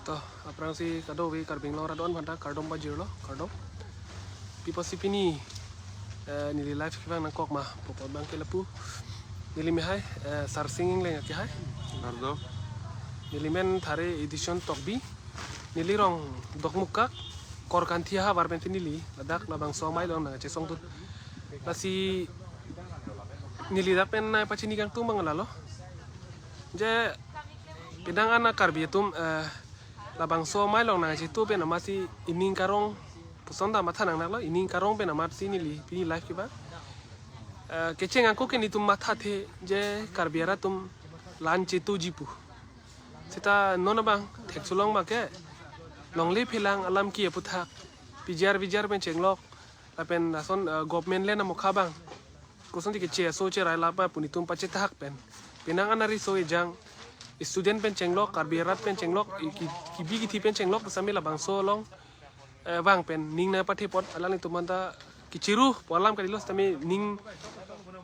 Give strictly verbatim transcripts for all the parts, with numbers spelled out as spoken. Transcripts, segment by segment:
To, aphrangsi kadokave Karbi Anglong arat do-an aphanta kardom pajirlo, kardom. Pi apotsi pini, eh, neli live kevang nangkok ma pu apot abangke lapu neli mehai, eh, Sarsing Engleng akehai. Kardom. Neli men Thare Edison Tokbi. Neli rong Dokmoka, Korkanthi ahavar pen si neli ladak labangso amei along nangchesongdun. Lasi neli dak pen nangpachini kangtung abang lalo. Je penang an a Karbi atum, eh, labangso amei along nangchetu pen amatsi ining karong puson ta matha nangnaklo, ining karong pen amatsi neli pini live kevang. Eh, kecheng ako ke netum mathathe je Karbi arat atum la-an chetuji pu. Seta non abang theksolong ma ke longle phelang alam ke aputhak P G R V G R pen chenglok lapen lason, eh, government land amokha abang kosonsi keche aso cherai lap ma pu netum pachethak pen penang an ariso ejang student pen chenglok, Karbi arat pen chenglok, i ki-, kibi kithi pen chenglok sami labangso along, eh, vang pen ning nangpathe apot alanglitum aphanta kechiru pu alam kalilo, sitame ning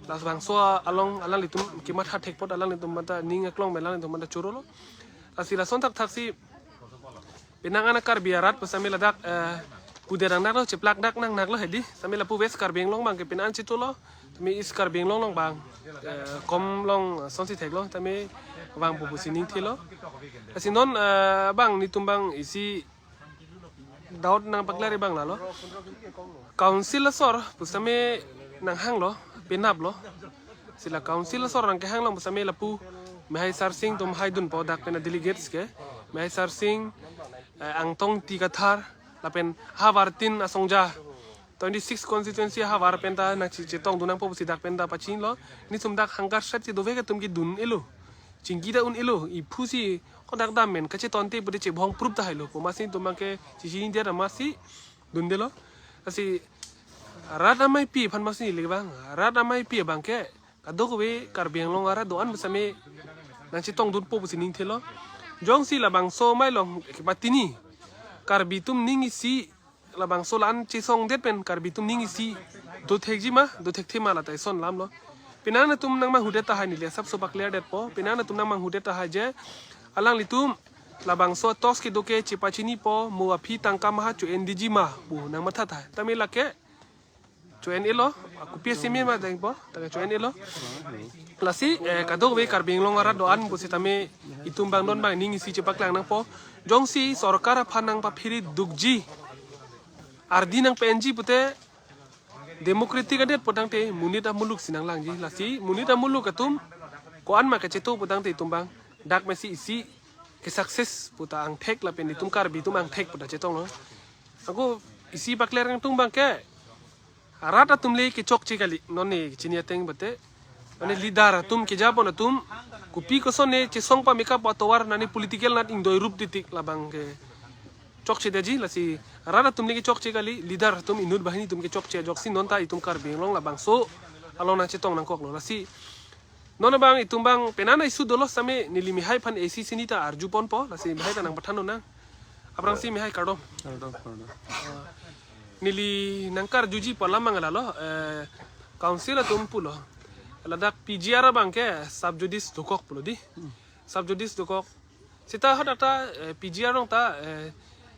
labangso along alanglitum kematha thek apot alanglitum aphanta ning aklong pen alanglitum aphanta chorolo. Lasi lason thakthaksi penang an a Karbi arat pu sami ladak, eh, kude nangnaklo, cheplak dak nangnaklo hedi. Sami lapu West Karbi Anglong abangke penang an chetulo. Tame East Karbi Anglong along abang, eh, kom along, eh, sonsi theklo. Tame vangpo pusi ningthelo. Lasi non, eh, abang netum abang isi doubt nangpaklar abang lalo. Council asor pu sami nanghanglo, penaplo. Sila council asor nangkehang along pu sami lapu mehai Sarsing atum haidunpo dak pen a delegates ke. Mehai Sarsing, eh, Angtong Ingti Kathar, lapen havartin asongja. Twenty-six constituency havar pen ta nangche-, chetongdun nangpo pusi dak pen ta pachinilo. Netum dak hangkar set si dovek atum kedun-elo. Chingki ta un-elo. Iphu si kodak dam men kachetonte pute chebhong prup ta hailo. Pu amatsi netum abangke chichi India ta amatsi dundelo. Lasi rat ameipi aphan amatsi neli vang. Rat ameipi abangke kadokave Karbi Anglong arat do-an pu sami nangchetongdunpo pusi ningthelo. Jongsi labangso amei along kepatini Karbi atum ning isi labangso la-an chesongdet pen Karbi atum ning isi dothekji ma, dothekthe ma lata ison alamlo. Penang netum nangmanghudet tahai, neli asapso paklar detpo. Penang netum nangmanghudet tahai je alanglitum labangso toks kedo ke chepachinipo, mo aphi tangka maha cho-en diji ma pu nangmatha tahai. Tame lake cho-en-elo, kopi asimi ma dengpo, tame cho-en-elo. Lasi, eh, kadokave Karbi Anglong arat do-an pu sitame itum abang non abang ning isi chepaklang nangpo. Jongsi sorkar aphan nangpaphiridukji, ardi nangpe-enji pute democratic adet pu tangte monit amuluk si nanglangji. Lasi monit amuluk atum ko-an ma kachetu pu tangte itum abang dak mesi isi ke success pu ta angthek lapen itum Karbi atum angthek pu ta chetonglo. Ako isi paklar nangtung abangke rat atum le kechokche kali, non ne chini ateng bate. Mane leader atum, kejapon atum, kopi koson ne chesong pameka pu atovar nani political nat ingdoi rup titik labangke chokchedetji. Lasi rat atum le kechokche kali, leader atum, inut banghini atum kechokche ajoksi non ta itum Karbi Anglong labangso along nangchetong nangkoklo. Lasi non abang itum abang penang an issue dolo sami neli mehai aphan isi sini ta arjuponpo, lasi mehai ta nangpathan nang. Aphrangsi mehai kardom. Kardom, kardom. Neli nangkarjuji pu alam abang lalo, eh, council atum pulo. Ladak P G R abangke sub judice dokok pulo di. Sub judice dokok. Seta hadak ta, eh, P G R along ta, eh,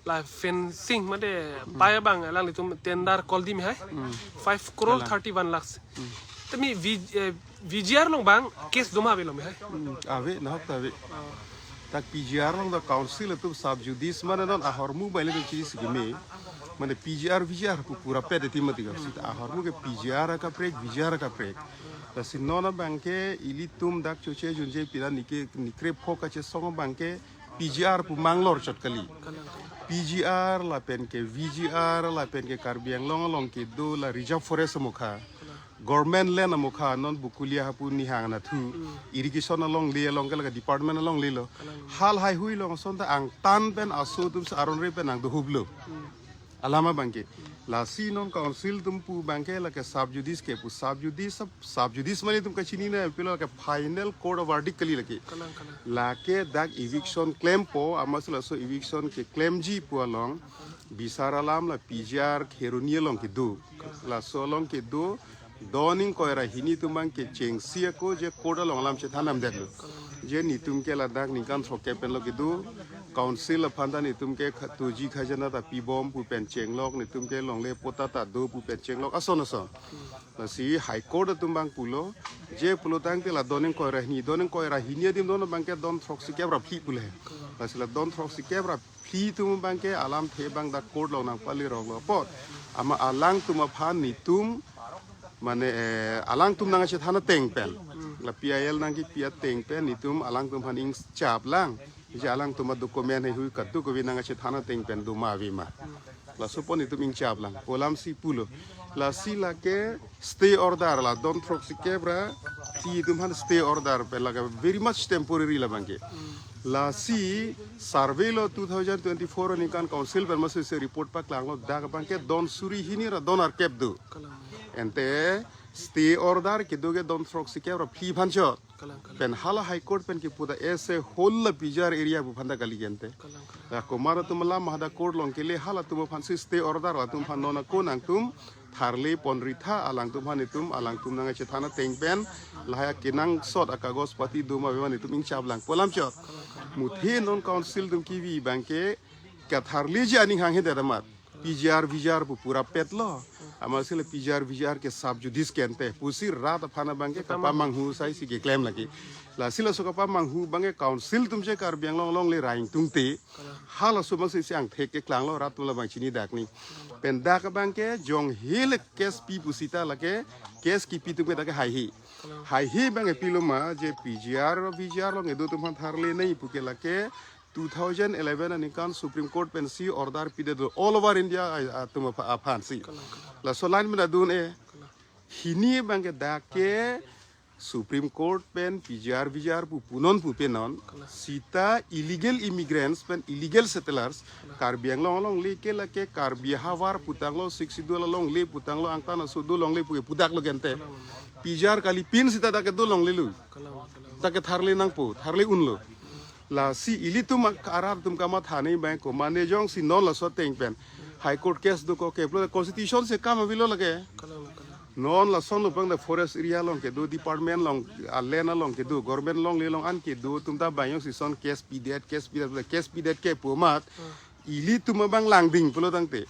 la fencing mate pai abang alanglitum tender call-di mehai. Five crore thirty-one lakhs. Tame V-, eh, V G R along abang case do ma avelo mehai. Hmm, ave, nahok ta ave. Dak P G R along ta council atum sub judice mane non ahormu bai le chisi keme. Mane P G R, V G R pu pura pet ti mati ka. Sita ahormu ke P G R akaprek, V G R akaprek. Lasi non abangke ilitum dak choche junje pira nike nikre pho kachesong abangke P G R pu manglor chot kali. P G R lapen ke V G R lapen ke Karbi Anglong along kedo la reserve forest amokha. Government land amokha, non Bokolia hapu nihang nathu. Irrigation alongle, along ke la department alonglelo. Hal haihui along ason ta angtan pen aso atum si aron re pen nangdohuplo. Alam abangke. Lasi non council atum pu abangke lake sub judice ke pu sub judice, sub, sub judice mane itum kachini na pilo lake final court of verdict kali lake. Kalang, kalang. Lake dak eviction klempo, amatsi laso eviction keklemji pu along bisar alam la P G R Kheroni along kedo. Laso along kedo, doning koira hini atum abangke chengsi ako je court along alam chethan namdetlo. Je netum ke ladak ningkan throkkep penlo kedo. Council aphan ta netum ke kha-, tuji khajana ta pibom pu pen chenglok, netum ke longle patta ta do pu pen chenglok, ason ason. Lasi High Court atum abang pulo, je pulo tangte la don ingkoi ra hini, don ingkoi ra hini adim don abang ke don throksi kep ra phli pule. Lasi la don throksi kep ra phli atum abang ke alamthe abang dak court along nangpale roklo apot. Amat alangtum aphan netum, mane, eh, alangtum nangchethan ateng pen, la P I L nangkipi ateng pen netum alangtum aphan ingchap lang. Isi alangtum adocument heihui kadokave nangchethan ateng pen do ma ave ma. Laso apot netum ingchap lang pu alamsi pulo. Lasi lake stay order la don throksi kep ra phli atum aphan stay order pen lake very much temporary labang ke. Lasi survey lo two thousand twenty-four aningkan council pen masi se report paklanglo, dak abang ke don suri hini ra don arkep do. Kalang. Ante stay order kedo ke don throksi kep ra phli aphan chot. Kalang, kalang. Pen hala High Court pen kipu ta as a whole la P G R area pu aphan ta kali ke ante. Kalang, kalang. La komat atum alam hadak court along kele, halatum aphansi stay order latum aphan non ako nangtum tharle ponri tha, alangtum aphan netum alangtum nangchethan ateng pen lahai akenangsot akagos pati do ma ave ma netum ingchap lang pu alam chot. Muthe non council atum kevi abang ke katharleji aning hanghedet amat P G R V G R pu pura petlo. Amatsi la P G R V G R ke sub judice ke ante pusi rat aphan abang ke kapamanghu asai si keklem lagi. Lasi laso kapamanghu abang ke council atum che Karbi Anglong alongle ra ingtungte. Halaso amatsi si angthek keklanglo, rat atum labang chini dak ni. Pen dak abang ke jong hele case pi pusita lake case kipi atum ke dak ke haihe. Haihe abang ke pilo ma je P G R V G R along kedo atum aphan tharle nangji pu ke lake two thousand eleven aningkan Supreme Court pensi order pidet do all over India a-, atum apha-, aphansi. Laso line mena dun e. Hini abang ke dak ke Supreme Court pen P G R V G R pu punon pu penon sita illegal immigrants pen illegal settlers Karbi Anglong alongle ke lake Karbi ahavar putanglo, Sixth Schedule alongle putanglo, angtan aso do longle pu ke pudak lo ke ante. P G R kalipin sita dak ke do longlelo. Dak ke tharle nangpo, tharle unlo. Lasi ilitum ak-, arat atum kamatha nangji abang ke mane jongsi non laso ateng pen High Court case dokok ke pulo constitution si kam avelo lake. Kalang, kalang. Non lason lo abang the forest area along kedo, department along, a land along kedo, government alongle along an kedo atum ta abang jongsi son case pidet, case pidet, case pidet ke pu amat. Ilitum abang langding pulo tangte.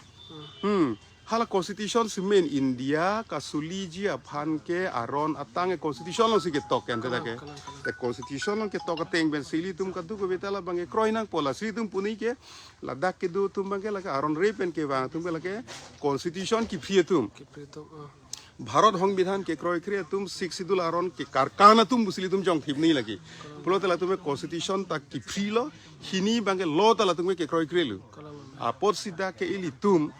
Hmm. Hala constitution si main India kasuliji aphan ke aron atang e constitution alongsi ketok ke ante dak ke. Kalang, kalang, kalang. Te constitution along ketok ateng pensi ilitum kadokave ta labang ke kroi nangpo, lasi ilitum puni ke ladak kedo atum abang ke lake aron re pen kevang atum ke lake constitution kiphri atum. Kiphri atum, ah. Bharat Songbidhan kekroikre atum Sixth Schedule aron kekarkan atum pusi ilitum jongthip ni lagi. Pulote latum ke constitution ta kiphrilo, hini abang ke law ta latum ke kekroikrelo. Kalang, kalang. Apotsi dak ke ilitum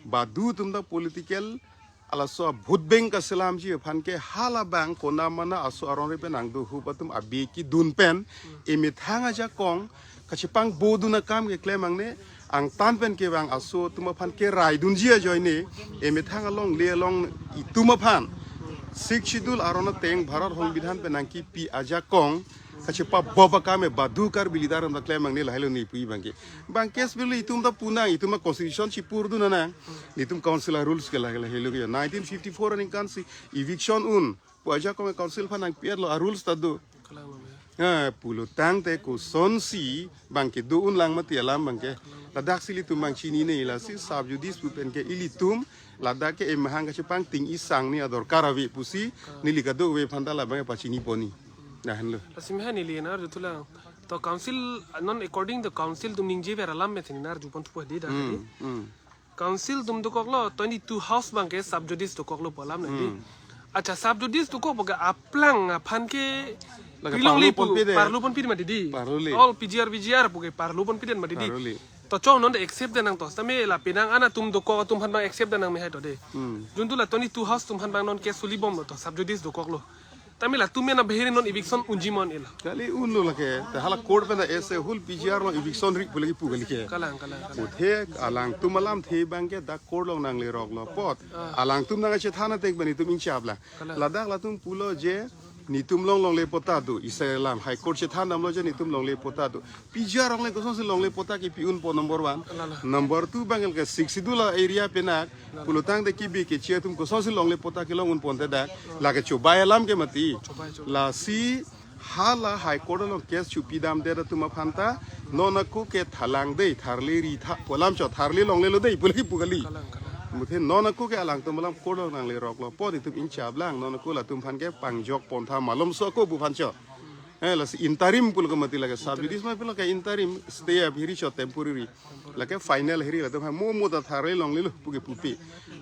badu atum ta political alaso vote bank kaselamji aphan ke hala abang konamana aso aron re pen angdo hup atum abi kedun pen emethang ajakong kachepangbo dun akam keklem angne, angtan pen kevang aso atum aphan keraidunji ajoine emethang alongle along itum aphan Sixth Schedule aron ateng Bharat Songbidhan pen nangkipi ajakong kachepabop akam e badu Karbi leader atum ta klem angne, lahelo ni pu abang ke. Abang case bil itum ta punang, itum a constitution chipurdun nang. Netum council a rules ke lake lahelo ke. Nineteen fifty-four aningkan si eviction un pu ajakong council aphan nangpi-etlo, a rules ta do. Kalang, kalang. Eh, pulo tangte kosonsi abang ke do unlang mati alam abang ke. Ladaksi ilitum abang chinine, lasi sub judice pu pen ke ilitum ladak ke emahang kachepangting-i sang ni adorkar ave pusi neli kadokave aphan ta labang ke pachini pon ni. Lahenlo. Lasi mehani li na juthulang. To council, non according to council atum ningjever alam methini nar jupon thupo di dak di. Hmm, hmm. Council atum dokoklo twenty-two house abang ke sub judice dokoklo pu alam nang di. Hmm. Acha, sub judice dokok pu ke aplang aphan ke lake prilongle parlo pu, ponpidet. Parlo ponpidet mati di. Parlole. All P G R V G R pu ke parlo ponpidet mati di. Parlole. To chong non de accept de nang to. Tame la penang ana atum dokok atum aphan abang accept de nang me hai to de. Hmm. Juntu la twenty-two house atum aphan abang non case suli bomlo to sub judice dokoklo. Tame latum mena bahiri non eviction unji mon ila. Kali unlo lake, te hala court pen ta as a whole P G R along eviction ri pu lake pu kali ke. Kalang, kalang, kalang. Muthe alangtum alamthe abang ke dak court along nangle roklo apot. Ah. Alangtum nangchethan ateng pen itum ingchap lang. Kalang. Ladak latum pulo je netum along longle patta do. Isai alam High Court chethan damlo je netum longle patta do. P G R along le kosonsi longle patta kipi unpo number one. Kalang. Number two abang ke Sixth Schedule area penak. Pulo tangte kibi kechi atum kosonsi longle patta kelong unponte dak. Lake chobai alam ke mati. Chobai, chobai. Lasi Hala High Court along case chupidamdet atum aphan ta, non ako ke thalang dei, tharle ri tha, pu alam cho, tharle longlelo dei, pu lagi pu kali. Muthe non ako ke alangtum alam court along nangleroklo, apot itum inchap lang, non ako latum aphan ke pangjok pon tha malomso ako pu aphan cho. Eh, lasi interim pulo ke mati lake, sub judice ma pulo ke interim, stay abhiri cho, temporary. Lake final hiri latum aphan mo mo ta tharle longlelo pu ke pupe.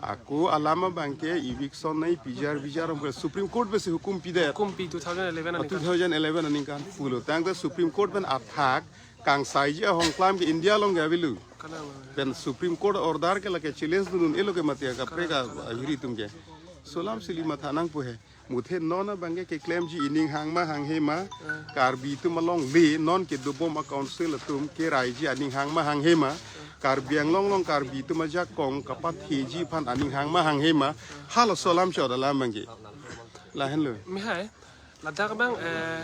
Ako alam abang ke eviction nai pijar bijar ong ke Supreme Court pensi hukum pidet. Hukum pi two thousand eleven Ah, aningkan. two thousand eleven aningkan pulo. Tangte Supreme Court pen athak kangsaiji ahongklam ke India along ke avelo. Kalang. Pen Supreme Court order ke lake challenge dun un-elo ke mati kaprek ahiri atum ke. Laso alam si ili matha nangpo he. Muthe non abang ke keklemji ining hang ma hanghe ma, Karbi atum alongle non kedobom a-council atum keraiji aning hang ma hanghe ma, Karbi Anglong along Karbi atum ajakong kapatheji aphan aning hang ma hanghe ma, halaso alam cho da alam abang ke. Lahenlo. Mihai, ladak abang, eh,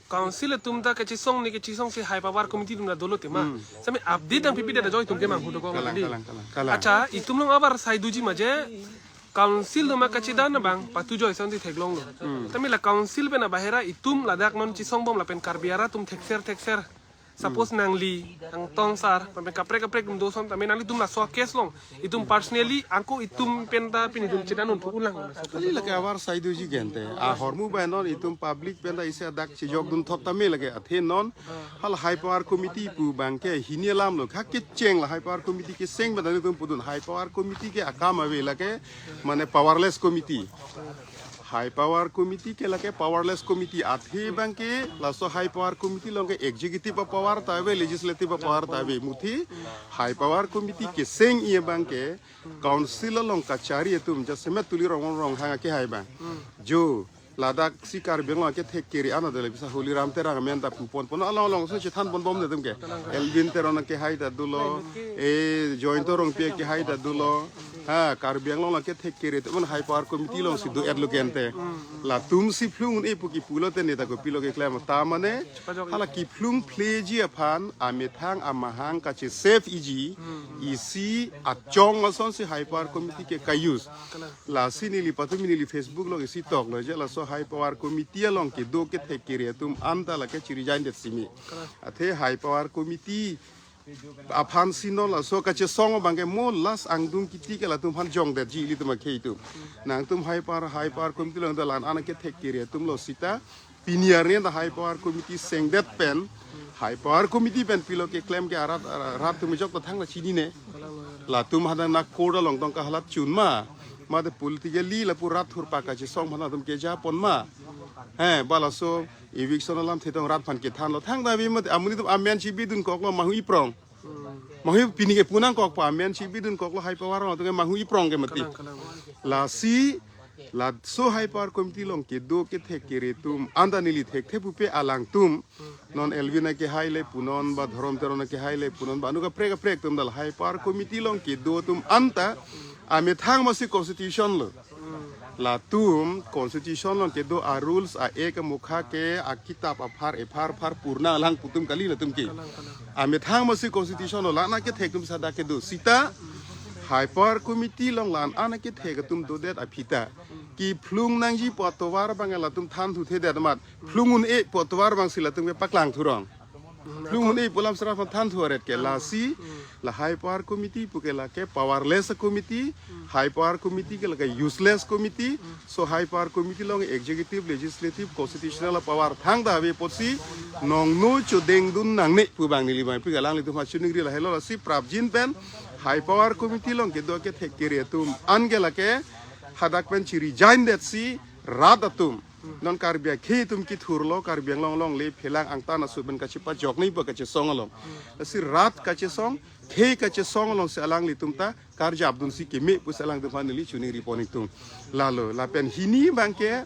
council atum ta kachisong ni kachisong si High Power Committee atum ta dolo tema. Hmm. Sami update nangpipedet ajoine itum ke manghu dokok Kalang, tadi. Kalang, kalang, kalang. Accha, itum along abar sai doji ma je, council atum kachedam abang patu ajoine si theklonglo. Hmm. Tame la council pen abahera itum ladak non chisongbom lapen Karbi arat atum thekser thekser. Suppose nangli, nang tongsar, papen kaprek kaprek atum doson, tame nanglitum laso case along itum personally, ako itum pen ta pini itum chedan un thu ulang. Kali lake abar sai doji gente. Ahormu bai non itum public pen ta isi adak chejok dun thot tame lake, athe non hala High Power Committee pu abang ke hini alamlo, kha kecheng la High Power Committee keseng pen ta itum pudun. High Power Committee ke akam ave lake, mane powerless committee. High Power Committee ke lake powerless committee, athe abang ke laso High Power Committee along ke executive a-power ta ave, legislative a-power ta ave. Muthe High Power Committee kesengji abang ke council along kachari atum, jasemet Tuliram Ronghang akehai abang. Jo, ladak si Karbi Anglong akethek kere an adele bisa Holiram Terang amen ta pupon pon along along so chethan ponbomde atum ke. Elwin Teron akehai ta dolo, eh, Joyanta Rongpi akehai ta dolo. Ha, Karbi Anglong akethek kere atum High Power Committee along si do-etlo gente. Latum si phlung un-e pu kipulo te neta kopilo keklem ta mane, hala kiphlung phleji aphan amethang amahang kache-save-iji, isi achong ason si High Power Committee ke ka-use. Lasi neli patumi neli Facebook along isi toklo je laso High Power Committee along kedo kethek kere atum anta lake chiri-jaidet simi. Athe High Power Committee aphan si non laso kachesong abang ke mo last angdung kiti ke latum aphan jongdetji ilitum akhei atum. Nangtum High Power, High Power Committee along dolan an akethek kere atumlo sita pini arni ta High Power Committee sengdet pen, High Power Committee pen pilo keklem ke arat, arat atum ajok ta thangta chinine. Latum hadak na court along tong kahalat chun ma, mate politically lapu rat thurpak kachesong aphan atum keja pon ma. He, ba laso eviction alamthe tong rat aphan kethanlo, thangta ave mate amonit atum amen chibidun koklo, manghu iprong. Manghu pini ke pu nangkok pa, amen chibidun koklo High Power along atum ke manghu iprong ke mati. Kalang, kalang. Lasi, laso High Power Committee along kedo kethek kere atum anta neli thekthe pupe alangtum. Non Elwin akehai le punon ba Dhorom Teron akehai le punon ba anu kaprek kaprek atum dal High Power Committee along kedo atum anta amethang masi constitution lo. Latum constitution along kedo a-rules a-ek amukha ke akitap aphar ephar phar purna lang pu atum kali latum ke. Amethang masi constitution lo, la-an akethek atum sada kedo. Sita High Power Committee along la-an akethek atum dodet aphi ta kiphlung nangji pu atovar abang latum thanthuthedet amat, phlung un-e pu atovar abang si latum ke paklang thurong. Phlung un-e pu alam sera aphan thanthu aret ke, lasi la High Power Committee pu ke lake powerless committee, High Power Committee ke lake useless committee. So High Power Committee along executive, legislative, constitutional power thangta ave apotsi nongno chodengdun nangne pu abang neli mai pu alanglitum ha chuningri lahelo. Lasi prapjin pen High Power Committee along kedo kethek kere atum an ke lake hadak pen chiri-jaindet si rat atum. Non Karbi akhei atum kithurlo, Karbi Anglong alongle phelang angtan aso pen kachepajok nai ba kachesong along. Lasi rat kachesong, khei kachesong along si alanglitum ta karjapdun si keme pusi alangtum aphan neli chuningri pon-ik tum. Lalo, lapen hini abang ke,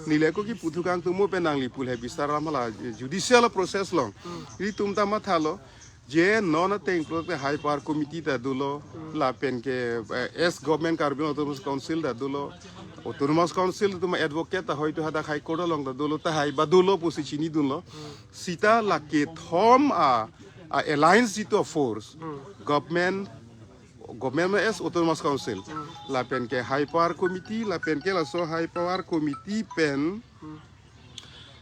neli ako kipu thukang tum mo pen nangli pul he bistar lam hala judicial process along. Ilitum ta mathalo, je non ateng pro te High Power Committee ta dolo, lapen ke, eh, as government Karbi Anglong Autonomous Council ta dolo, Autonomous Council atum advocate ta hoito hadak High Court along ta dolo tahai ba dolo pusi chinidunlo. Sita la kethom a, a-alliance jitu a-force, government, government as Autonomous Council, lapen ke High Power Committee, lapen ke laso High Power Committee pen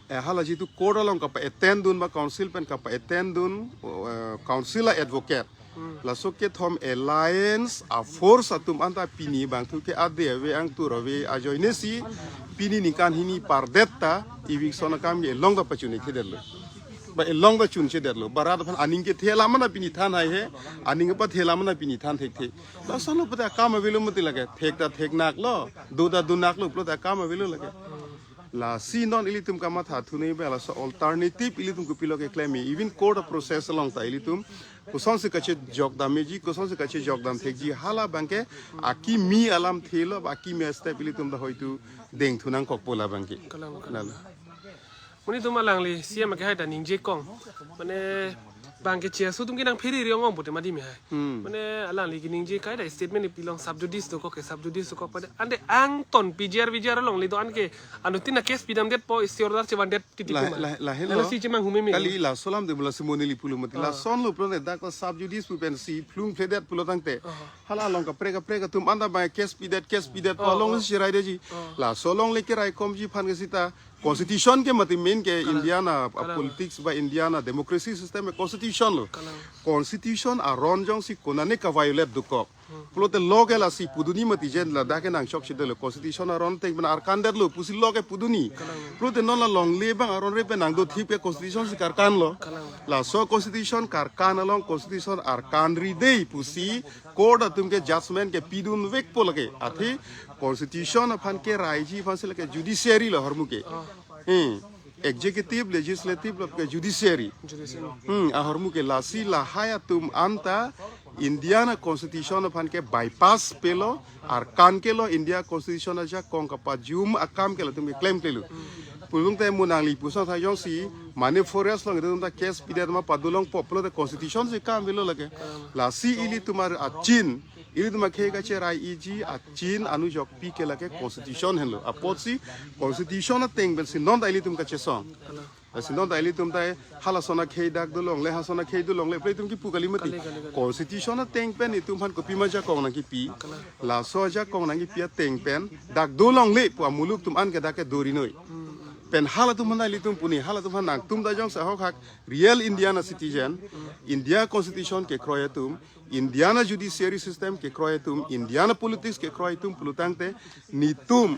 Eh, halaji tu court along kapa-attend dun ba council pen kapa-attend dun, eh, council a-advocate. Laso kethom alliance a-force atum anta pini bangthu ke ade ave angtur ave ajoine si pini ningkan hini pardet ta eviction akam ke elong ta pachun-ik thedetlo. Ba elong ta chun-ik thedetlo. Ba rat aphan aning kethe alam na pini than haihe, aning kepathe alam na pini than thekthe. Lason lo pute akam avelo mati lake. Thek ta theknaklo, do ta donaklo pulote akam avelo lake. Lasi non ilitum kamatha thunei ba laso alternative ilitum kopilo keklem, even court process along ta ilitum kosonsi kachejokdamji, kosonsi kachejokdam thekji, hala abangke akimi alamthelo, akimi step ilitum ta hoitu dengthu nangkokpo labangke. Kalang, kalang. Lalo. Monit atum alangli C M ke hai ta ningje kong. Mane bangke chairso atum ke nangphere ri ong ong pute mati me hai. Hmm. Mane alangli keningje kai ta statement pi long sub judice dokok ke sub judice dokok pada. Ante angton P G R V G R along le do-an ke anuttin a-case pidamdetpo, stay order chevandet titi La, kuma. La, lahelo. Lasi chemang hume me. Kali laso alam de bula simoni li pulo mati. Ah. Lason lo pulote dak ta sub judice pu pensi phlung phledet pulo tangte. Ah. Hala along kaprek kaprek atum anta ba case pidet, case pidet pu Oh, along oh. si cherai detji. Oh. Laso along le keraikomji aphan ke sita constitution ke mati main ke Kalang. India na, ah, Kalang. Politics ba India na democracy system ke constitution lo. Kalang. Constitution aron jongsi konane ka-violate dokok. Hmm. Pulote law ke lasi pudunji mati, jen ladak ke nangchokchedetlo, constitution aron ateng pen arkandetlo pusi law ke pudunji. Kalang. Pulote non la longle abang aron re pen nangdothip ke constitution si karkanlo. Kalang. Laso constitution karkan along constitution arkan ri dei pusi court atum ke judgment ke pidunvekpo lake. Athe constitution aphan keraiji aphansi lake judiciary lo ahormu ke. Ah. Hmm. Executive, legislative lo ke judiciary. Judiciary. Hmm, ahormu ke lasi lahai atum anta India na constitution aphan ke bypass pelo, arkan kelo, India constitution ajakong kapajum akam ke latum ke klemklelo. Pulung te mo nangli puson tha jongsi mane forest along itum ta case pidet ma padu longpo pulote constitution si kam avelo lake. Lasi ilitum ar achin, ilitum akhei kacherai-iji achin anujokpi ke lake constitution henlo. Apotsi constitution ateng pensi non ta ilitum kachesong. Lasi non ta ilitum ta halason akhei dak dolongle, halason akhei dolongle ple itum kipu kali mati. Kali, kali, kali. Constitution ateng pen itum aphan kopima ajakong nangkipi. Kalang. Laso ajakong nangkipi ateng pen dak dolongle pu amuluk atum an ke dak ke dorinoi. Hmm, hmm. Pen halatum aphan ta ilitum pu ni, halatum aphan nangtum ta jongsi ahok hak real India na citizen, India constitution kekroi atum, India na judiciary system kekroi atum, India na politics kekroi atum pulo tangte, netum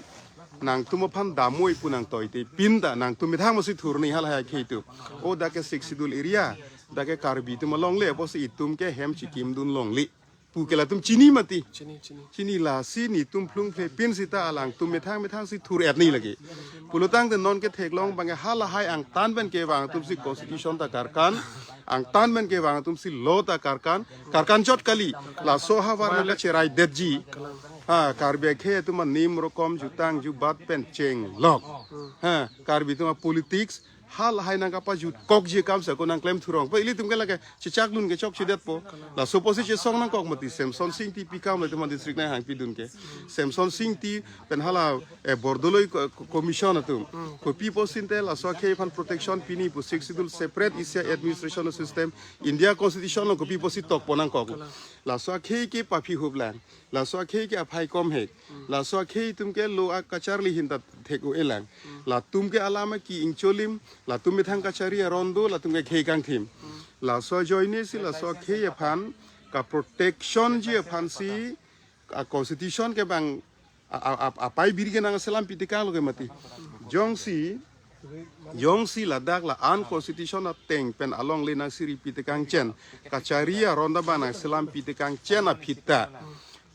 nangtum aphan damnoi pu nangtoite pin ta nangtum methang masi thurni halahai akhei atum. O dak ke Sixth Schedule area, dak ke Karbi atum alongle, apotsi itum ke hem chikimdun longle pu ke latum chini mati. Chini, chini. Chini lasi netum phlung phle pin sita alangtum methang methang si thur-etni lake. Pulo tangte non ke theklong abangke halahai angtan pen kevang atum si constitution ta karkan, angtan pen kevang atum si law ta karkan, karkan chot kali. Laso ahavar nang kacherai detji. Ha, Karbi akhei atum anim rokom jutang jubat pen chenglok. Ha, Karbi atum apolitics halahai nang kapajutkokji akam sa ko nangklem thurong. Pa ilitum ke lake chechak lun ke chokchedetpo. Laso apotsi chesong nangkok mati Semson Singti pi kam le atum district nang hangpidun ke. Semson Singti pen hala, eh, Bordoloi co-, co-, commission atum. Kopi apotsi ante laso akhei aphan protection pini pu Sixth Schedule separate isi a-administration system India constitution along kopi apotsi tokpo nangkok. Laso akhei ke paphi huplang. Laso akhei ke aphai kom hek. Laso akhei atum ke lo akacharli ahin ta thek-o-elang. Latum ke alam ke ingcholim, latum methang kachari aron do, latum ke khei kangthim. Laso ajoine si laso akhei aphan ka-protection ji aphansi a-constitution ke bang a, a, a, apai biri ke nangselam pitekanglo ke mati. Jongsi, jongsi ladak la-an constitution ateng pen alongle nangsiri pitekangchen, kachari aron ta ba nangselam pitekangchen aphi ta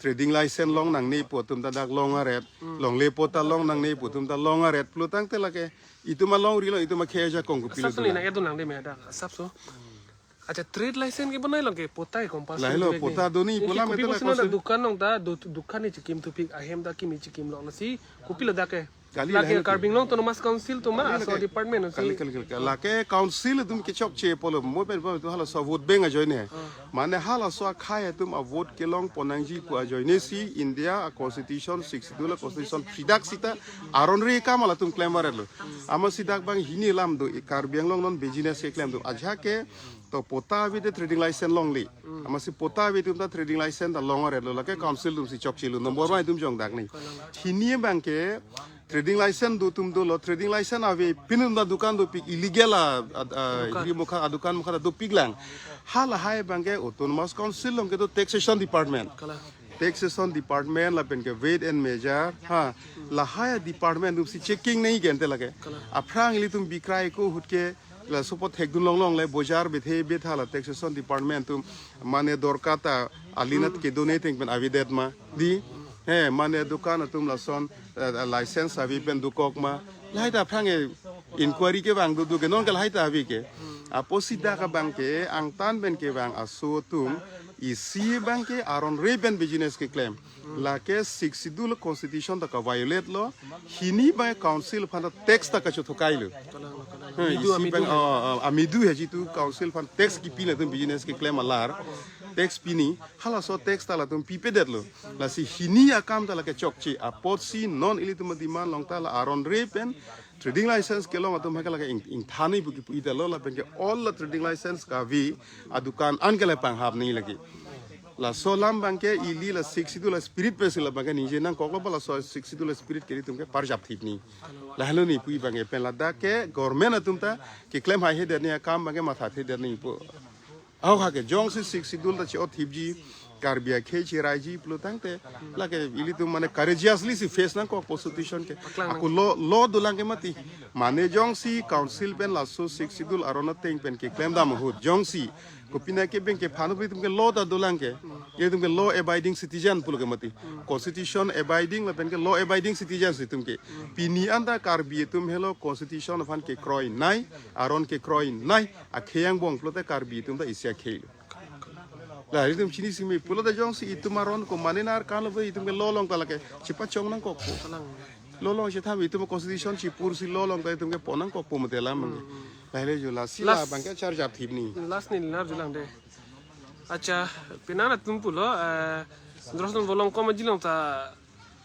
trading license long nangne pu atum ta dak long aret, longle pu ta long nangne pu atum ta long aret, pulo tangte lake itum alongri lo, itum akhei ajakong kopilo Asap so dolang. Nang edu nang de me dak, asap so. Acha, trade license ke bonai long ke pota ke compulsory Lahelo, dek pota ne. Doni, Inki pula kopi mete la bosi na council. Dukan long ta, du-, dukan ni chikim thupik, ahem ta kimi chikim long nasi, kopilo dak ke. Kali lake lahelo Karbi Anglong Autonomous Council atum ma, Kali aso lake. Department nasi. Kali, kali, kali, kali. Lake council atum kechokche pulo, mo pen pulo tu halaso vote bank ajoine. Ah. Mane halaso akhei atum a-vote kelongpo nangji pu ajoine si India a-constitution, Sixth Schedule a-constitution, phidak sita aron re kam latum klem aret lo. Amatsi dak bang hini alam do, e Karbi Anglong non business keklem do. Ajahak ke To patta ave te trading license longle. Amatsi patta ave atum ta trading license ta long-ore lo, lake council atum si chokchelo. Number one atum jongdak ni. Hini abang ke trading license do atum dolo, trading license avepin atum ta dukan dopik, illegal a, a, a, Dukan. Hiri mukha, a dukan mukha ta dopik lang. Halahai abang ke autonomous council along kedo taxation department. Kalang. Taxation department lapen ke weight and measure. Ha, lahai department atum si checking nei gente lake. Kalang. Aphrang ilitum bikrai ko ahut ke laso apot thekdun longlongle bojar bethe betha la taxation department atum mane dorkar ta alinat kedo ne theng pen avedet ma. Di, he, mane dukan atum lason, eh, license ave pen dokok ma. Lahai ta aphrang e inquiry kevang do do ke non ke lahai ta ave ke. Apotsi dak abang ke angtan pen kevang aso atum isi abang ke aron re pen business keklem. Lake Sixth Schedule constitution ta ka-violate lo, hini abang council aphan ta tax ta kachothokai lo. Kalang, kalang. He, Amidu, isi amidu abang, hai. Oh, oh, amidu hai jitu council aphan tax kipi latum business keklem alar. Tax pini, halaso tax ta latum pipedet lo. Lasi hini akam ta lake chokche, apotsi non ilitum demand along ta la aron re pen trading license kelong atum ha ke lake ing, ingthan nei pu kipu ita lo lapen ke all la trading license kave adukan an ke la panghap nei lake. Laso alam abang ke ili la Sixth Schedule spirit pensi la abang ke ningje nangkok lo ba laso Sixth Schedule spirit ke ilitum ke parjap thip ni. Lahelo ni pu abang ke pen ladak ke government atum ta keklem haihedet ni akam abang ke mathathedet ni pu. Ahok ha ke jongsi Sixth Schedule ta chi-ot thipji, Karbi akhei chiraiji pulo tangte, lake ilitum mane courageously si face nangkok constitution ke. Paklang nang. Ako law, law dolang ke mati. Mane jongsi council pen laso Sixth Schedule aron ateng pen keklem dam ahut jongsi kopine ke abang ke phanu ilitum ke law ta dolang ke. Ilitum ke law abiding citizen pulo ke mati. Constitution abiding lapen ke law abiding citizens itum ke. Pini anta Karbi atum helo constitution aphan kekroi nei, aron kekroi nei, akhei angbong pulote Karbi atum ta isi akhei lo. La itum chini simi pulote jongsi itum aron ko mane nar kan lo itum ke law along ta lake chepachong nangkokpo. Kalang. Law along chetham itum constitution chipursi law along ta itum ke pon nangkokpo mate alam abang ke. Lahelo jo lasi la Last abang ke charjap thip ni. Last ni nar julang de. Acha, penang atum pulo, eh, Drosten Volongkom aji along ta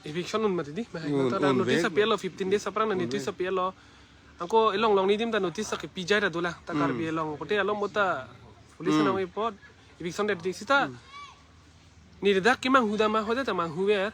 eviction un mati di. Mahai Un, ta un notice vek. Api alo fifteen days aphrang na Un notice vek. Api alo. Anke along along ni adim ta notice ake pijai ta dolang. Ta Hmm. Karbi along. Kote along mota police Hmm. nang report eviction det di sita. Hmm. Ni dak kemanghu dam ma hoda ta manghuver.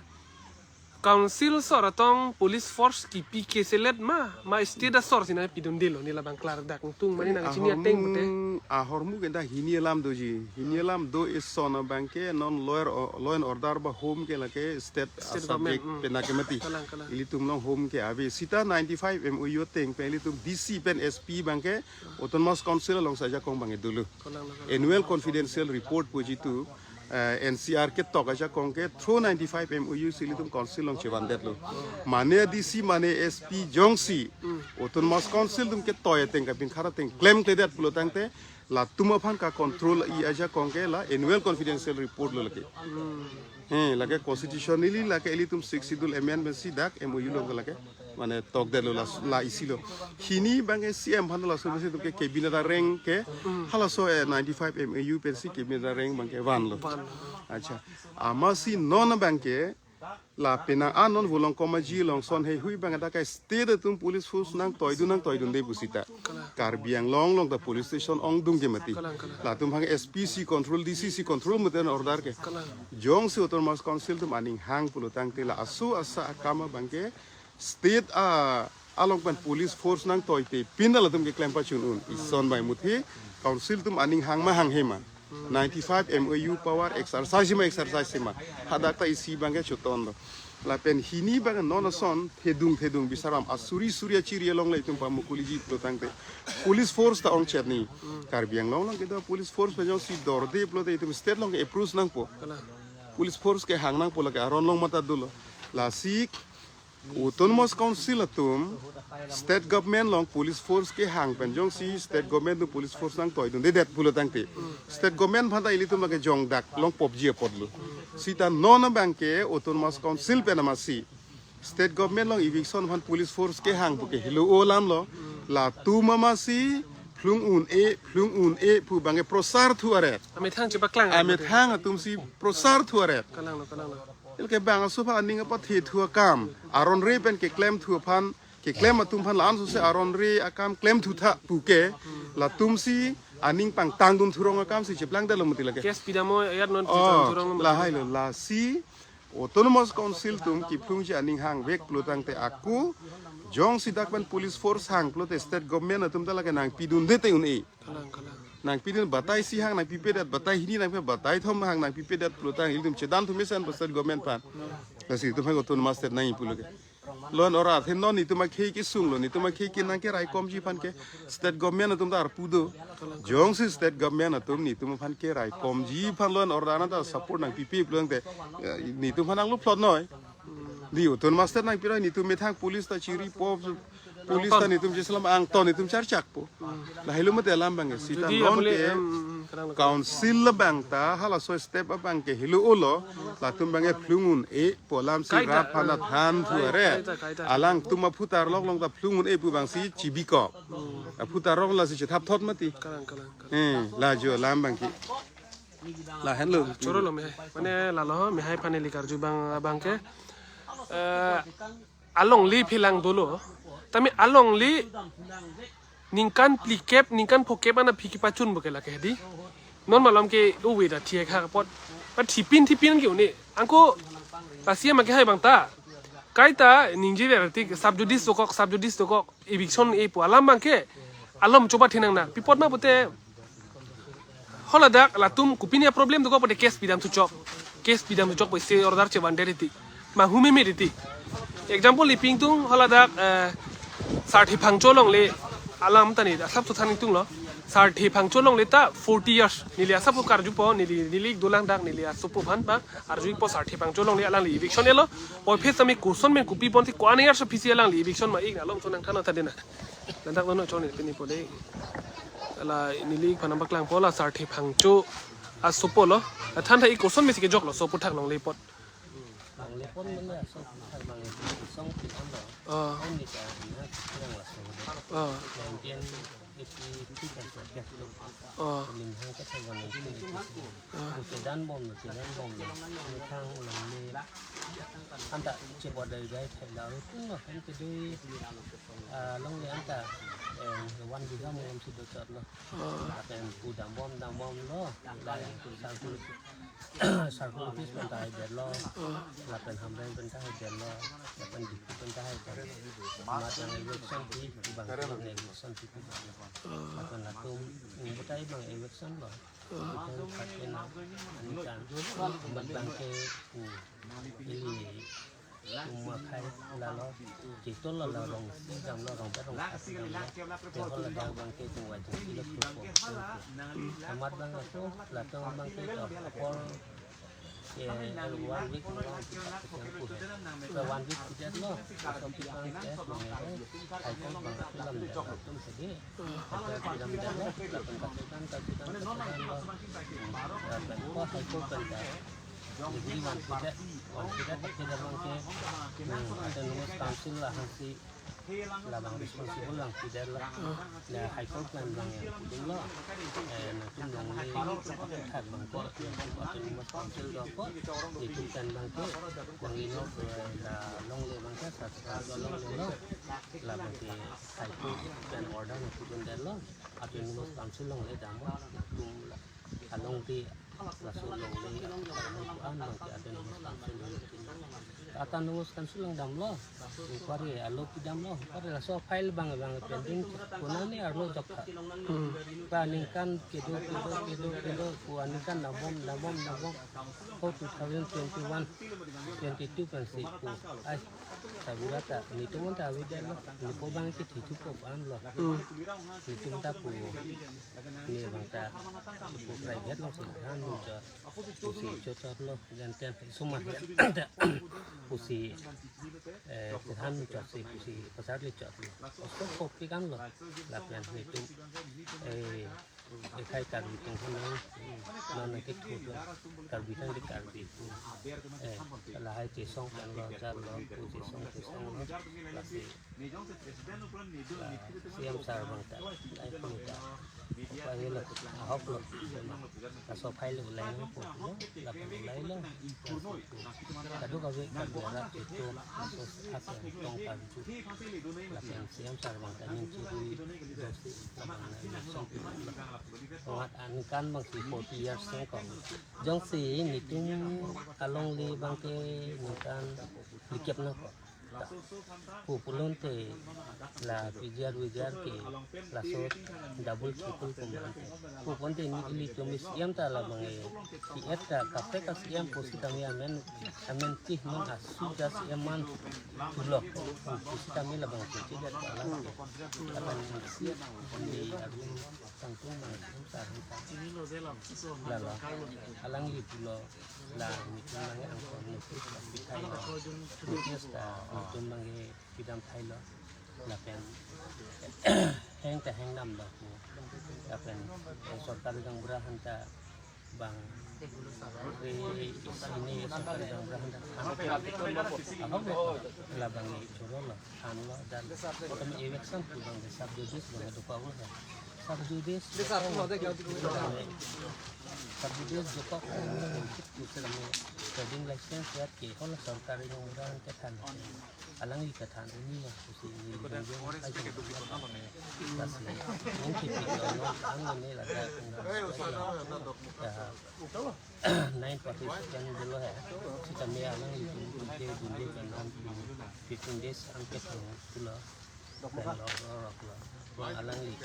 Council asor atong police force kipi keselet ma, ma state asor si nangpidunde lo, neli labang klardak tung mane nangchini ateng pute. Ahormu, ahormu ke dak hini alam doji. Hini alam do ison abang ke non law, law and order ba home ke lake state, State ah, subject government, hmm. Pen ke mati. Kalang, kalang. Ilitum along home ke ave sita ninety-five M O U ateng pen ilitum D C pen S P abang ke Autonomous Council along si ajakong abang ke dolo. Kalang, kalang. Annual confidential report pu jitu, eh, N C R ketok ajakong ke through ninety-five M O U si ilitum council along chevandetlo. Mane D C mane S P jongsi Autonomous Council atum ketoi ateng kapinkhat ateng klemkledet pulo tangte latum aphan ka control-i ajakong ke la annual confidential report lo lake. He, lake constitutionally lake ilitum Sixth Schedule amendment si dak M O U along ke lake mane tokdetlo la, la isi lo. Hini abang ke C M aphan laso mesi atum ke cabinet areng ke halaso, eh, ninety-five M O U pensi cabinet areng abang ke vanlo. Vanlo. Acha. Amatsi non abang ke la penang anon Volongkom aji along ason heihui abang ke dak ke state atum police force nangtoidun nangtoidunde pu sita. Karbi Anglong along ta police station ongdung ke mati. Kalang, kalang. Latum hang S P si control, D C si control mate order ke. Kalang. Jongsi Autonomous Council atum aning hang pulo tangte la aso asa akam abang ke state a along pen police force nangtoite pin latum keklem pachun un. Ison bai muthe council atum aning hang ma hanghe ma. Ninety-five M O U power exercise ma exercise ma. Hadak ta isi abang ke choton do. Lapen hini abang non ason thedung thedung bisaram asuri suri achiri along le itum pamukuliji pulo tangte police force ta ongchet ni. Karbi Anglong along kedo police force pen jongsi dorde pulote itum state along ke approach nangpo. Kalang. Police force kehang nangpo lake aron along mata dolo. Lasi Autonomous Council atum state government along police force kehang pen jongsi state government atum police force nangtoidundedet pulo tangte state government aphan ta ilitum lake jongdak longpopji apotlo. Sita non abang ke Autonomous Council pen amatsi state government along eviction aphan police force kehang pu ke helo alam lo. Latum amatsi phlung un-e, phlung un-e pu abang ke prosar thu aret. Amethang chepaklang. Amethang atum si prosar thu aret. Kalanglo, kalanglo. Ilke bang aso aphan aning apathe thu akam. Aron re pen keklem thu aphan, keklem atum aphan la-an sose aron re akam klem thu tha pu ke. Latum si aning pangtangdun thurong akam si cheplang dalo mati lake. Case pidam o ayat non Oh, pidam thurong lo. Lahai lo, lasi Autonomous Council atum kephlungji aning hangvek pulotangte ako jongsi dak pen police force hang pulote state government atum ta lake nangpidunde te un-e. Kalang, kalang. Nangpidun batai isi hang nangpipedet, batai hini nangpi, batai thom hang nangpipedet pulotang ilitum chedan thum mesen state government aphan. Lasi itum hang autonomous state nangji pulo ke. Law and order athe non itum akhei kesung lo, itum akhei ke nangkeraikomji aphan ke state government atum ta arpu do. Jongsi state government atum itum aphan keraikomji aphan law and order nangta support nangpipe pulotangte, eh, itum aphan nanglo plot noi. Di autonomous state nangpiroi, itum methang police ta chiripo, police ta itum cheselam angton itum charchakpo. Lahelo mate alam abang ke sita Jodi non apole, ke em, em, em, kalang, kalang. Council abang ta halaso step abang ke helo olo, latum abang ke phlung un-e pu alam si Kaita, rap hana ah, than thu are. Kaita, kaita. Alangtum aphutar lok long ta phlung un-e pu abang si chibikok. Aphutar lok lasi chethap thot mati. Kalang, kalang, kalang. Eh, lajo alam abang ke. Lahenlo. Choro lo mehai. Mane lalo mehai aphan neli karju abang, abang ke. Eh, alongle phelang dolo. Tame alongle ningkan phlikep, ningkan phokep ana phi kepachun bo ke lake di. Non malom ke uwe da thiek ha apot. Pa thipin thipin ke un-e. Angko lasi ma kehai abang ta. Kaita ningje ver tik sub judice dokok, sub judice dokok. Eviction e pu alam abang ke. Alom choba thinang na. Pi apot ma pute. Haladak latum kopine a-problem dokok pute case pidam thuchok. Case pidam thuchok pu stay order chevan det tik. Ma hume me tik. Example neli pangtung haladak, eh, Sarthe Phangcho alongle alam ta neli asap suthan ingtung lo. Sarthe Phangcho alongle ta forty years. Neli asap karjupo, neli, neli dolang dak, neli asopo aphan abang arjupo Sarthe Phangcho alongle alangli eviction elo. Oi phe sami koson men kopi ponsi ko-an years aphi si alangli eviction ma-ik alom so nangthan tha dena. Ladak nono chon pini pode. Ala neli ik aphan nangpaklangpo la Sarthe Phangcho asopo lo. Than tha ik koson mesi kejok lo sopo thak alongle apot. Alongle apot mane asopo thak alongle song pi am lo. Oh. Om ni ta na yang la so. Oh. Nineteen eighty-three ka so. Oh. Min hang ka thang nineteen eighty-three. Ah. Chedan bom, chedan bom. Methang alongle. Anta chebodai dai thai la ru tung lo, anta dui, ah, alongle anta, eh, one bigha mo si dochot lo. Ah. Lapen pu dambom, dambom lo. Dai circle, circle office pen ta haidet lo. Ah. Lapen Hamren pen ta haidet lo. Lapen D P pen ta haidet lo. Amat yang eviction pi, bang yang eviction pi. Ah. Lapen latum, butai bang eviction lo. Ikan pakai na, anikan. Amat abang ke, hmm, ili, uma khai lalo, chitol lalo rong si dam lo, rong ber rong sat dam lo. Te haladak abang ke chungvai chungsi lo thupo. Amat abang ako, latum abang ke, apor, ke, one week lo, kita kuhe. Ke one week kita lo, so kita ke, High Court abang ke lam de, latum sedi. Kachethan, kachethan, kachethan, kachethan lo. Lapen ko High Court pen ta degree vanpidet, vanpidet, vanpidet abang ke, hmm, Autonomous Council la hangsi labang responsible abang pidet lo. La High Court pen abang yang pudun lo. Eh, nangtum alongle thak abang ko, Autonomous Council dokok, itum pen abang ke, abang ino, eh, la alongle abang ke, sat sat alongle lo. Labang ke High Court pen order nangpudundet lo, Autonomous Council alongle dam, latum la along di laso alongle, an abang ke Autonomous Council along. Autonomous Council along dam lo, inquiry alo pidam lo, inquiry laso file abang, abang pending, konane arlo jok tha. Hmm. Ka ningkan kedo, kedo, kedo, kedo, ko aningkan nabom, nabom, nabom, ko two thousand twenty-one, twenty-two pensi ko. Ai, sabura ta, netum ta avedetlo, ne ko abang ke thithu ko an lo. Hmm. Netum ta pu, ne abang ta pu private lo si han muchot, pusi chochot lo, janten suma ya, pusi, eh, han muchot si pusi pasar le chot lo. Osko kopi kan lo, lapen netum, eh, Ekhai Karbi atum aphan nang, nang nangkethu do, Karbi tang di Karbi. Eh, lahai chesong kan lo, jar lo, pu chesong, chesong lo, lasi, la, C M sir abang ta, lahai pu ta, apa ye lo, ahok lo, laso file lo, lahai lo, pu lo, lapen lahai lo, kadokave Karbi arat itu, laso hak yang tong Karbi, lapen C M sir abang ta ning chiri, dosi, lapen lahai lo, song pi lo. Angat aningkan abangsi forty years nangkok. Jongsi netum alongle abangke ningkan phlikep nangkok. Pu pulote la P G R V G R ke laso double triple pu mante. Pu pulote neli ilitum C M ta labang e, C M ta kaprek a C M pusitame amen, amen tih man asu ja C M man tulok. Pusitame labang ke tidak kalang ke. Labang si ni arum tangtung mang sar hanta. Lalo alangli pulo la netum abang angkon notice ta pithailo. Notice ta netum abang e pidam thailo. Lapen heng ta heng damlo pu. Lapen, eh, sorkari gaonbura aphanta bang, eh, isi ne sorkari gaonbura aphanta. Ahok betul. Labang e chorolo, thanlo, dan kami eviction pu abang sub judice abang dokok lo. Sub judice dokok. Sub judice dokok. Trading license ya ke hol sorkari gaonbura aphanta than. Alangli kethan ini ya, si ini. Nine participant dolo hai. Sitame alanglitum ke dunde ke non fifteen days angke thang pulo. Alangli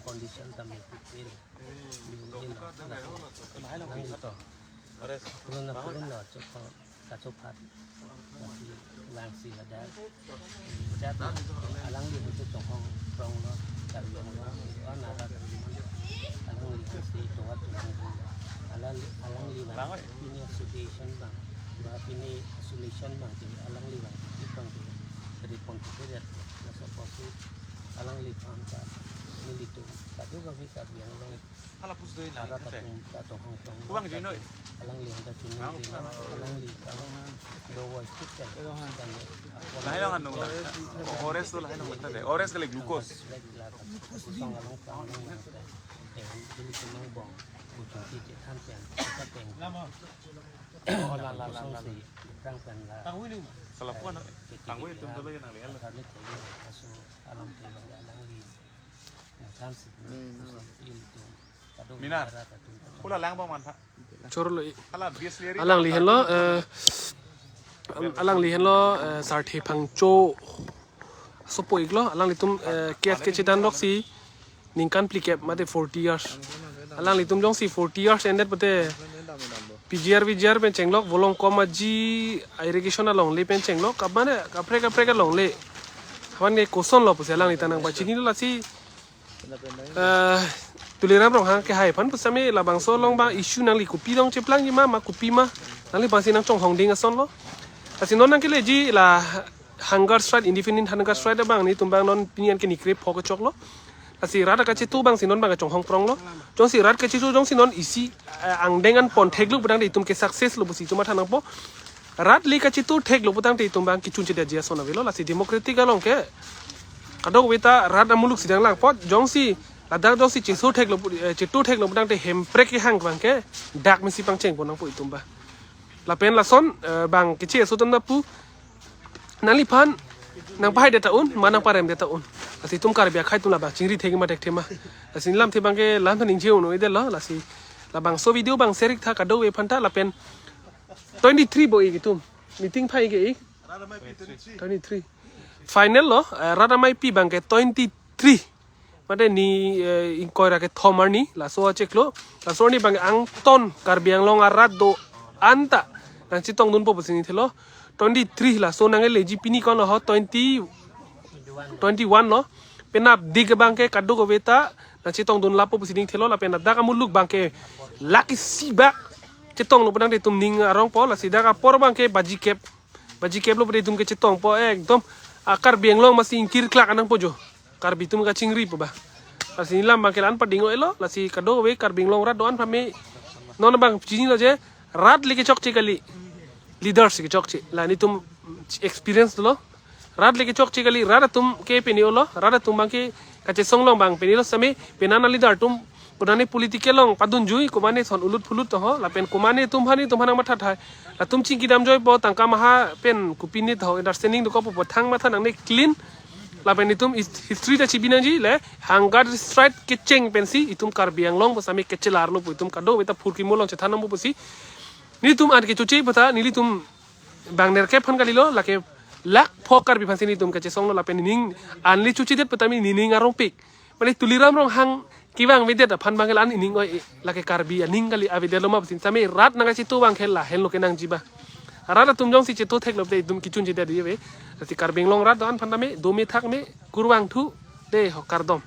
condition tame pipil. Alangli to. Purun na purun na chok kachophat. Lasi, langsi ada. Jadi alangli itu tonghong pronglo, Karbi Anglong, oh, nara Karbi Anglong. Alangli itu tonghong pronglo. Alangli, alangli abang pini isolation abang, ba pini isolation abang, jadi alangli abang itu abang jadi pon kita jadi. Masa kopi alangli paham ka, nelitum kadokave Karbi Anglong. Hala pus doi na. Arat atum ta tonghong prong. Kubang jui noi. Alangli handa chunung. Alangli, alangli do wai kit kan. Lahai long anung la. Ores tu lahai long mata de. Ores kali glucose. Kusong along prong. Eh, nelitum angbong. Kuchung ti chethan pen. Kata pen. Oh, la, la, la, la, la. Prang pen la. Salah puan. Tangwi tum dolo ya nang lihat. Kami tu aso alam tu alangli. Mina. Pula lang bang mantha. Chorolo i. Hala bias liari. Alangli henlo, eh, alangli henlo, eh, Sarthe Phangcho. Sopo iklo, alanglitum, eh, case kechedan loksi ningkan phlikep mate forty years. Alanglitum jongsi forty years ended pute P G R V G R pen chenglok, Volongkom Aji irrigation alongle pen chenglok, kap mane kaprek kaprek alongle. Havan ke kosonlo pusi alangli ta nangpachinilo lasi, eh, Tuliram Ronghang kehai aphan pusitame labangso along abang issue nangli kopi along cheplangji ma, ma kopi ma, nangli abangsi nangchonghong ding asonlo. Lasi non nangkeleji la hunger strike, indefinite hunger strike abang netum abang non pini an ke nikre pho kechoklo. Lasi rat akachetu abangsi non abang kachonghong pronglo. Jongsi rat kachetu jongsi non isi, eh, angdeng an pon theklo putangte itum ke success lo pusi itum matha nangpo. Rat le kachetu theklo putangte itum abang kechun chedetji ason avelo. Lasi democratic along ke kadokave ta rat amuluk si dang lang apot jongsi ladak jongsi cheso theklo pu, eh, chetu theklo putangte Hemprek kehang abang ke dak mesi pangcheng pon nangpo itum abang. Lapen lason, eh, bang keche aso atum ta pu nangliphan nangpahai det ta un, ma nangparem det ta un. Lasi itum Karbi akhei atum labang chingri thek ma thekthe ma. Lasi nelamthe abang ke lam than ningje un-edetlo, lasi labangso video abang share ik tha kadokave aphanta lapen twenty-three bo ik itum. Meeting phai ke ik. Twenty-three. Final lo, eh, Rat Ameipi abang ke twenty-three. Mate ni, eh, ingkoi ra kethom arni, laso achiklo. Laso arni abang angton Karbi Anglong arat do-an ta nangchetongdunpo pusi ningthelo. Twenty-three laso nangkeleji pini konlo ho twenty, twenty-one lo. Penap dik abang ke kadokave ta nangchetongdun lapo pusi ningthelo lapen ladak amuluk abang ke lakh isi bak chetonglo putangte itum ning arongpo lasi dak apor abang ke baji kep. Baji kep lo pute itum kechetongpo ekdom a Karbi Anglong masi ingkir klak anang po jo. Karbi atum kachingri po ba. Lasi nelam abang ke la-an pading o-elo, lasi kadokave Karbi Anglong rat do-an pame non abang chinilo je rat le kechokche kali. Leaders kechokche. La netum experience lo. Rat le kechokche kali, rat atum ke pini olo, rat atum abang ke kachesong along abang pini lo sitame, penana leader atum, penana political along padunjui, komane son ulut phulut to ho, lapen komane atum hani atum hanang matha thai. Latum chingki damjoi po, tangka maha pen kopine to ho, understanding dokok po, thang matha nangne clean. Lapen itum is- history ta chibi nangji le hunger strike kecheng pensi itum Karbi Anglong pu sami kechelar lo pu itum kadokave ta phurkimo along chethan nangpo pusi. Nelitum an kechoche pata nelitum bang nerkep aphan kalilo, lake lakh pho Karbi aphansi nelitum kachesong lo lapen nening an le chochedet pata nening arongpik. Mane Tuliram Ronghang kevang avedet aphan bang ke la-an nening oi, lake Karbi aning kali avedet lo ma pusi sami rat nangkacheto bang ke lahenlo kenangji ba. Rat atum jongsi cheto theklo te itum kechun chedet dive. Lasi Karbi Anglong rat do-an aphan tame dome thakme kurvangthu de ho, kardom.